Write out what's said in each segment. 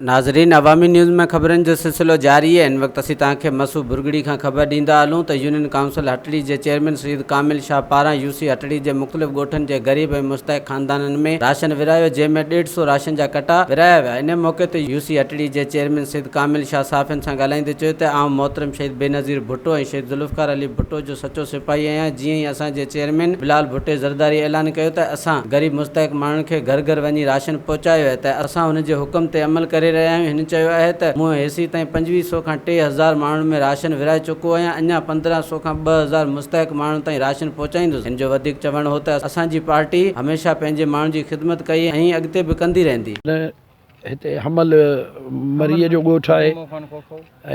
ناظرين عوامي نيوز ۾ خبرن جو سلسلو جاري آهي هن وقت اسين توهان کي مسو ڀرڳڙي کان خبر ڏيندا هلون ته يونين ڪائونسل هٽڙي جي چيئرمين سيد ڪامل شاهه پاران يو سي هٽڙي جي مختلف ڳوٺن جي غريب ۽ مستحق خاندانن ۾ راشن ورهايو جنهن ۾ ڏيڍ سو راشن جا ڪٽا ورهايا ويا ان موقعي تي يو سي هٽڙي جي چيئرمين سيد ڪامل شاهه صحافين سان ڳالهائيندي چيو ته آئون محترم شهيد بينظير ڀٽو ۽ شهيد ذوالفقار علي ڀٽو جو سچو سپاهي آهيان جيئن ئي اسان جي چيئرمين بلال ڀٽي زرداري اعلان ڪيو ته اسان غريب مستحق ماڻهن کي گهر گهر وڃي راشن پهچايو آهي ته اسان ان جي حڪم تي عمل ڪري رهيا آهيون هن چيو آهي ته مون هيسين تائين 25 سو کان 3000 ماڻهن ۾ راشن ورهائي چڪو آهيان اڃا 15 سو کان 2000 مستحق ماڻهن تائين راشن پهچائيندس هن جو وڌيڪ چوڻ هو ته اسان جي پارٽي هميشه پنهنجي ماڻهن جي خدمت ڪئي ۽ اڳتي به ڪندي رهندي. هتي حمل مريء جو ڳوٺ آهي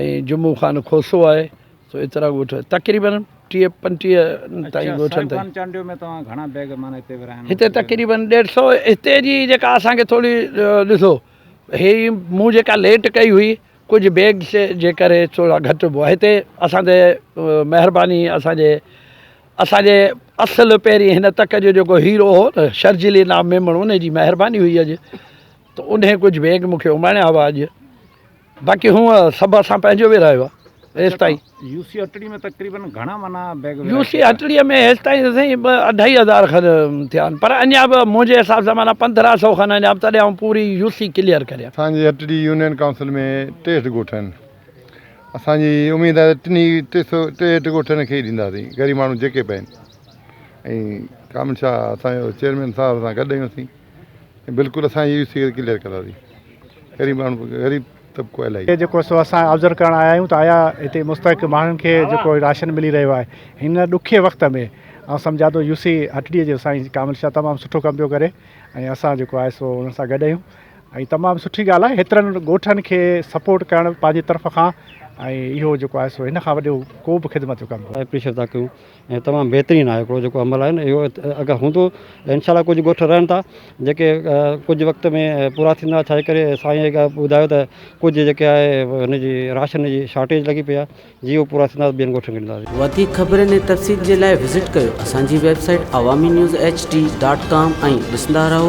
۽ جمعو خان کوسو آهي سو ايترا ڳوٺ تقريبن 30 35 تائين ڳوٺن تائين هتي تقريبن ڏيڍ سو هتي جي جيڪا اسان کي ٿوري ڏسو هي مون جيڪا ليٽ ڪئي هئي ڪجهه بيگس جي ڪري ٿورا گهٽ به هتي اسان تي مهرباني اسان جي اسان جي اصل پهرين هن تڪ جو جيڪو هيرو هو نه شرجيل انعام ميمڻ ان جي مهرباني هئي اڄ ته انهي ڪجهه بيگ مون کي اماڻيا هئا اڄ باقي هونء سڀ اسان پنهنجو ورهايو آهي هيستائين. يو سي هٽڙي ۾ تقريبن گهڻا معنيٰ بيگ ورهائي يو سي هٽڙي ۾ هيستائين سائين ٻه اڍائي هزار کن ٿيا آهن پر اڃا به منهنجي حساب سان معنيٰ 15 سو کن اڃا به تڏهن آئون پوري يو سي ڪليئر ڪريان. اسان جي هٽڙي يونين ڪائونسل ۾ 63 ڳوٺ آهن اسان جي اميد آهي ته ٽنهي ٽي سو 63 ڳوٺن کي ئي ڏينداسين غريب ماڻهو جيڪي به آهن ۽ ڪامل شاهه اسان جو چيئرمين صاحب سان گڏ آهيون اسين بلڪل اسان جي يو سي کي ڪليئر ڪنداسين غريب ماڻهو غريب طبقو الاهي. جيڪو سو اسان آبزرو ڪرڻ آيا آهيون ته آيا هتي مستحق ماڻهن کي جيڪو راشن ملي رهيو آهي هن ڏکي وقت ۾ آئون سمجهان ٿو يو سي هٽڙي جو سائين ڪامل شاهه تمام سٺو ڪم پيو ڪري ۽ اسان جيڪو آهي سو ان سان گڏ آهيون ۽ تمام سٺي ڳالهه آهي هيترن ڳوٺن کي سپورٽ ڪرڻ پنهنجي طرف کان ۽ اهو جيڪو آهي سو هن کان وڏو ڪو به خدمت جو ڪم ڪونهي. اپريشيٽ ٿا ڪيون ۽ تمام بهترين آهي هڪڙو جيڪو عمل آهي نه اهو اگر هوندو ته انشاء الله ڪجهه ڳوٺ رهن ٿا جيڪي ڪجهه وقت ۾ پورا ٿيندا ڇا جي ڪري سائين جيڪا ٻڌايو ته ڪجهه جيڪي آهي هن جي راشن جي شارٽيج لڳي پئي آهي جي اهو پورا ٿيندا ته ٻين ڳوٺن کي ڏينداسين. وڌيڪ خبرن ۽ تفصيل جي لاء وزٽ ڪيو اسان جي website Awami news H D dot com ۽ ڏسندا رهو.